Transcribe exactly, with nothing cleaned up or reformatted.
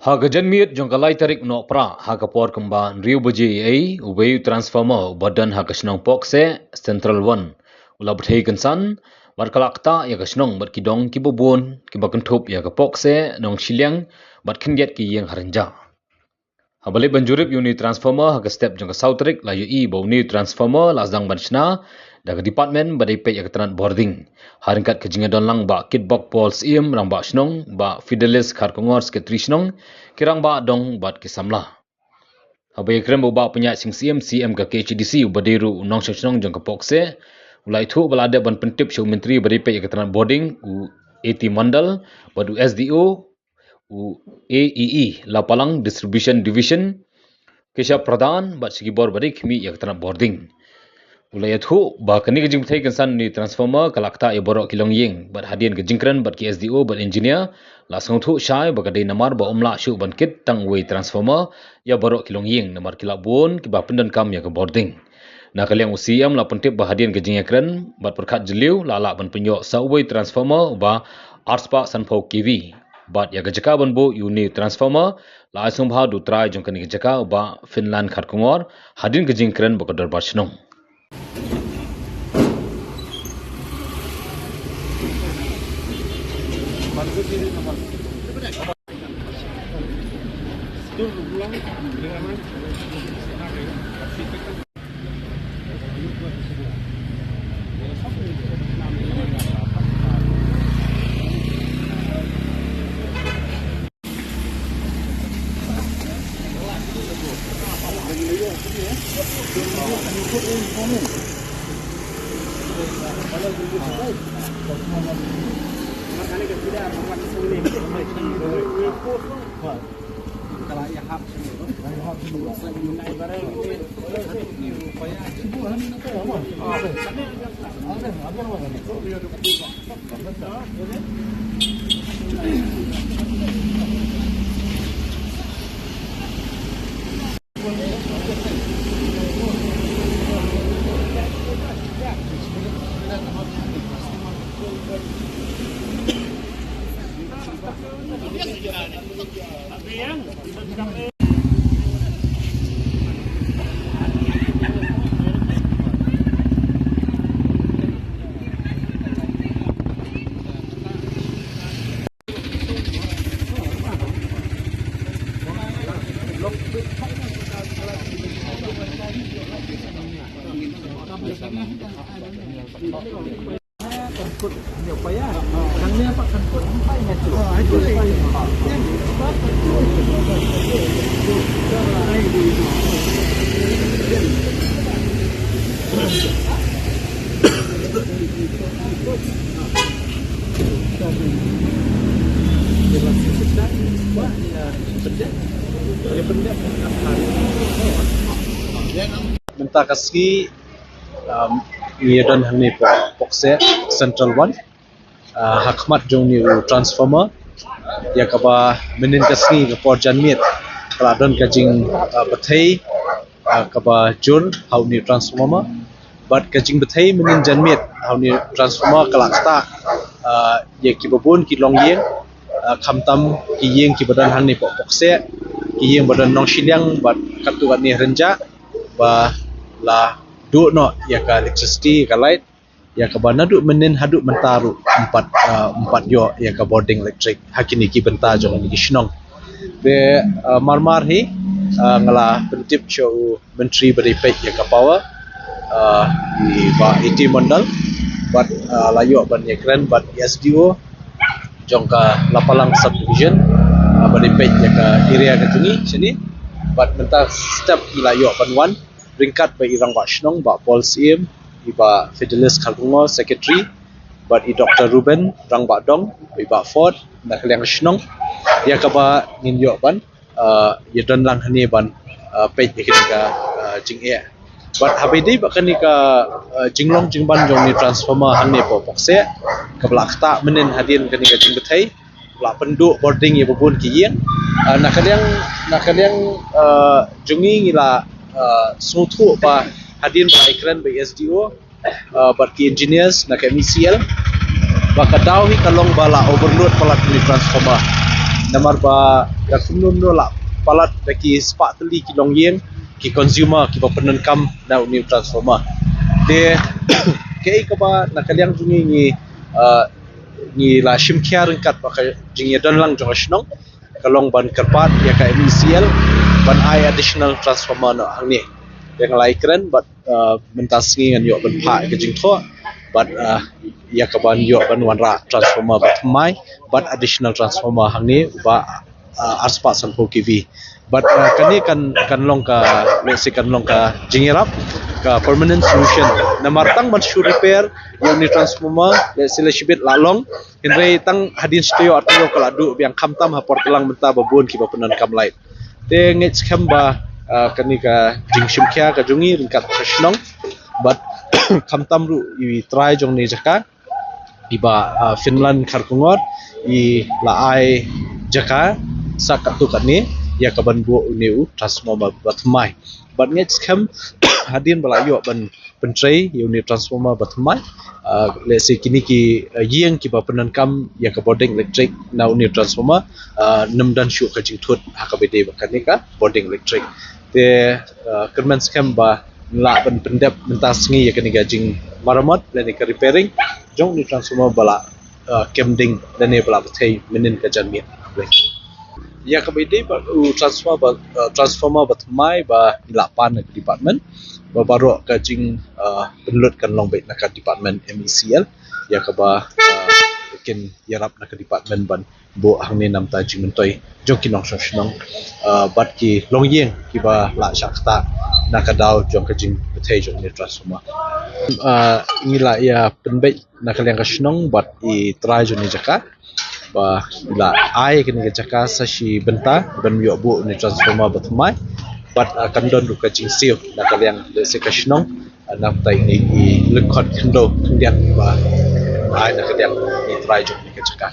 Ha ka janmiet jong ka lai tarik Nohprah, ha ka por kumba hynriew baje eiei, uwei u transformer uba don ha ka shnong Pohkseh, Central One, u la bthei kynsan, bad ka la ktah ïa ka shnong bad ki dong kiba bun, kiba kynthup ïa ka Pohkseh, Nongshiliang, bad khyndiat ki ïing ha Rynjah. Haba leit ban jurip ïa une u transformer ha ka step jong ka saw tarik, la ïohi ba une u transformer la sdang ban shna da ka department ba dei peit ïa ka tnat bording. Ha ryngkat ka jingïadon lang Bah Kitbok Paul Syiem, Rangbah Shnong, Bah Fidelis Kharkongor, Secretary Shnong, ki rangbah dong bad ki samla. Haba ïakren bad u Bah Pynïaid Sing Syiem, C M ka K H A D C, uba dei ruh u nongshong shnong jong ka Pohkseh, u la ïathuh ba la dep ban pyntip sha u Myntri ba dei peit ïa ka tnat bording, u A T Mondal, bad u S D O, u A E E, Lapalang Distribution Division, Keshav Pradhan, bad sha ki bor ba dei khmih ïa ka tnat bording. U la ïathuh ba kane ka jingbthei kynsan une u transformer ka la ktah ïa baroh ki longïing, bad hadien ka jingkren bad ki S D O bad engineer, la sngewthuh shai ba ka dei namar ba ym lah shuh ban kit tang uwei u transformer ïa baroh ki longïing, namar ki la bun kiba pyndonkam ïa ka bording. Na ka liang u C M la pyntip ba hadien ka jingïakren bad pyrkhat jylliew, la lah ban pynïoh sa uwei u transformer uba arspah sanphew K V. Bad ïa ka jaka ban buh ïa une u transformer, la ai sngewbha da u trai jong kane ka jaka, u Bah Finland Kharkongor, hadien ka jingkren bad ka dorbar shnong. Mynta ka sngi, um, ngi don hangne Pohkseh Central One, uh, ha khmat jong une u transformer, ïa kaba mynhynnin ka sngi ka por janmiet ka la don ka jing, uh, bthei, uh, kaba jur ha une u transformer. Bad ka jingbthei mynhynnin janmiet ha une u transformer ka la ktah, uh, ïa kiba bun ki longïing, uh, khamtam ki ïing kiba don hangne Pohkseh, ki ïing ba don Nongshiliang bad katto katne Rynjah, ba la duh noh ïa ka electricity, ïa ka light, ïa kaba naduh mynhynnin haduh mynta ruh ym pat, uh, ym pat ïoh ïa ka bording electric ha kine ki bynta jong kine ki shnong. Te, uh, mar mar hi, uh, nga la pyntip sha u Myntri ba dei peit ïa ka power, uh, i Bah A T Mondal, bad, uh, la ïoh ban ïakren bad S D O jong ka Lapalang Subdivision, uh, ba dei peit ïa ka area ka jong ngi shane, bad mynta step ngi la ïoh ban wan ryngkat bad i Rangbah Shnong Bah Paul Syiem, i Bah Fidelis Kharkongor, Secretary, bad i Doktor Ruben, Rangbah Dong, i Bah Ford na ka liang shnong, ïa kaba ngin ïoh ban, uh, ïa don lang hangne ban, uh, peit ïa kane ka, uh, jingeh. Bad haba ïadei bad kane ka, uh, jinglong jingban jong une u transformer hangne Pohkseh, kaba la ktah mynhynnin hadien kane ka jingbthei, la pynduh bording ïa ba bun ki ïing. Uh, na ka liang, na ka liang, uh, jong ngi ngi la, uh, sngewthuh ba hadien ba la ïakren bad S D O, uh, bad ki engineers na ka M E C L, ba ka daw hi ka long ba la overload palat une u transformer. Namar ba da kumno kumno la palat da ki spah tylli ki longïing, ki consumer kiba pyndonkam na une u transformer. Te kaei kaba na ka liang jong ngi ngi, uh, ngi la shim khia ryngkat bad ka jingïadon lang jong ka shnong ka long ban kyrpad ïa ka M E C L ban ai additional transformer noh hangne. Ïa nga la ïakren bad, uh, mynta sngi ngan ïoh ban phah ka jingthoh bad, uh, ïa ka ban ïoh ban wanrah transformer bathymmai bad additional transformer hangne uba, uh, arspah sanphew K V. Bad, uh, kane kan, kan long ka, let's say, kan long ka jingïarap, ka permanent solution. Namar tang ban shu repair ïa une u transformer, let's say, la shibit la long, hynrei tang hadien shi taïew ar taïew ka la duh biang, khamtam ha por tlang mynta ba bun kiba pyndonkam light. Te ngeit skhem ba, uh, kane ka jingshim khia ka jong ngi ryngkat ka shnong bad khamtam ruh i trai jong une u jaka, iba, uh, Finland Kharkongor i la ai jaka sa katto katne ïa ka ban buh une u transformer bathymmai. Bad ngeit skhem hadien ba la ïoh ban pyntrei ïa une u transformer bathymmai, uh, let's say kine ki, uh, ïing kiba pyndonkam ïa ka bording electric na une u transformer, uh, nym don shuh ka jingthut ha kaba ïadei bad kane ka bording electric. Te, uh, kyrmen skhem ba lah ban pyndep mynta sngi ïa kane ka jingmaramot lane ka repairing jong une u transformer ba la, uh, kem ding lane ba la bthei mynnin ka janmiet. Ïa kaba ïadei bad u transformer ba, uh, transformer bathymmai ba ngi la pan na ka department, ba baroh ka jing, uh, pynlut kan long beit na ka department M E C L, ïa kaba, uh, kin ïarap na ka department ban buh hangne namar ka jingmyntoi jong ki nongshong shnong, uh, bad ki longïing kiba la shah ktah na ka daw jong ka jingbthei jong une u transformer. Uh, ngi la ïa pynbeit na ka liang ka shnong bad i trai jong une u jaka ba la ai kane ka jaka sa shi bynta ban ïoh buh une u transformer bathymmai bad, uh, kan don ruh ka jingsiew na ka liang, let's say, ka shnong, uh, namar ine i lyngkhot khyndew khyndiat ba ai na ka liang i trai jong une u jaka.